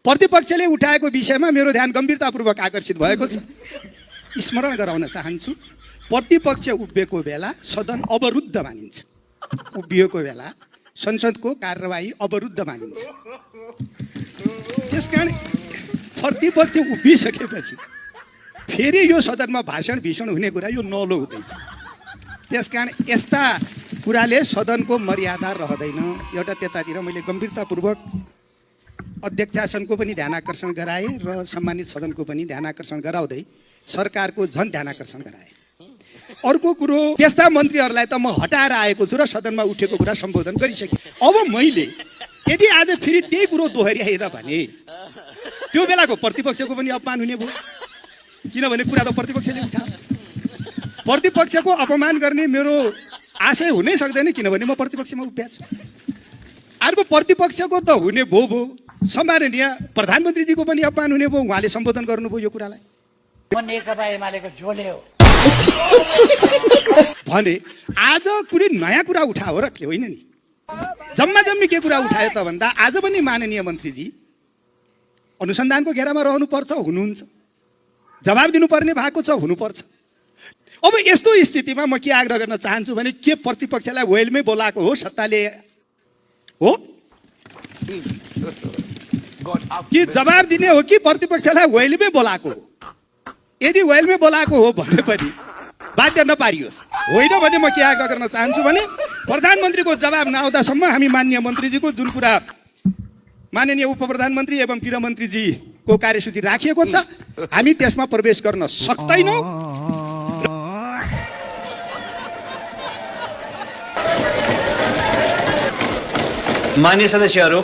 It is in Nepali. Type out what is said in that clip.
प्रतिपक्षले उठाएको विषयमा मेरो ध्यान गम्भीरतापूर्वक आकर्षित भएको छ। स्मरण गराउन चाहन्छु, प्रतिपक्ष उभिएको बेला सदन अवरुद्ध मानिन्छ। उभिएको बेला संसदको कार्यवाही अवरुद्ध मानिन्छ। त्यसकारण प्रतिपक्ष उभिसकेपछि फेरि यो सदनमा भाषण भीषण हुने कुरा यो नलो हुँदैछ। त्यसकारण यस्ता कुराले सदनको मर्यादा रहँदैन। एउटा त्यतातिर मैले गम्भीरतापूर्वक अध्यक्षासनको पनि ध्यान आकर्षण गराएँ र सम्मानित सदनको पनि ध्यान आकर्षण गराउँदै सरकारको झन् ध्यान आकर्षण गराएँ। अर्को कुरो, त्यस्ता मन्त्रीहरूलाई त म हटाएर आएको छु र सदनमा उठेको कुरा सम्बोधन गरिसकेँ। अब मैले यदि आज फेरि त्यही कुरो दोहोऱ्याएर भने त्यो बेलाको प्रतिपक्षको पनि अपमान हुने भयो। किनभने कुरा त प्रतिपक्षले उठायो। प्रतिपक्षको अपमान गर्ने मेरो आशय हुनै सक्दैन, किनभने म प्रतिपक्षमा उभिएको छु। अर्को प्रतिपक्षको त हुने भो सम्माननीय प्रधानमन्त्रीजीको पनि अपमान हुने भयो। उहाँले सम्बोधन गर्नुभयो यो कुरालाई। नेकपा एमालेको झोले हो भने आज कुनै नयाँ कुरा उठायो र के होइन नि। जम्मा जम्मी के कुरा उठायो त भन्दा आज पनि माननीय मन्त्रीजी अनुसन्धानको घेरामा रहनुपर्छ, हुनुहुन्छ, जवाब दिनुपर्ने भएको छ, हुनुपर्छ। अब यस्तो स्थितिमा म के आग्रह गर्न चाहन्छु भने के प्रतिपक्षलाई वेलमै बोलाएको हो सत्ताले हो कि जवाब दिने हो कि प्रतिपक्षलाई वेलमै बोलाएको हो? यदि वेलमै बोलाएको हो भने पनि बाध्य नपारियोस्। होइन भने म के आग्रह गर्न चाहन्छु भने प्रधानमन्त्रीको जवाब नआउँदासम्म हामी माननीय मन्त्रीजीको जुन कुरा माननीय उप प्रधानमन्त्री एवं गृहमन्त्रीजीको कार्यसूची राखिएको छ हामी त्यसमा प्रवेश गर्न सक्दैनौँ। मान्य सदस्यहरू,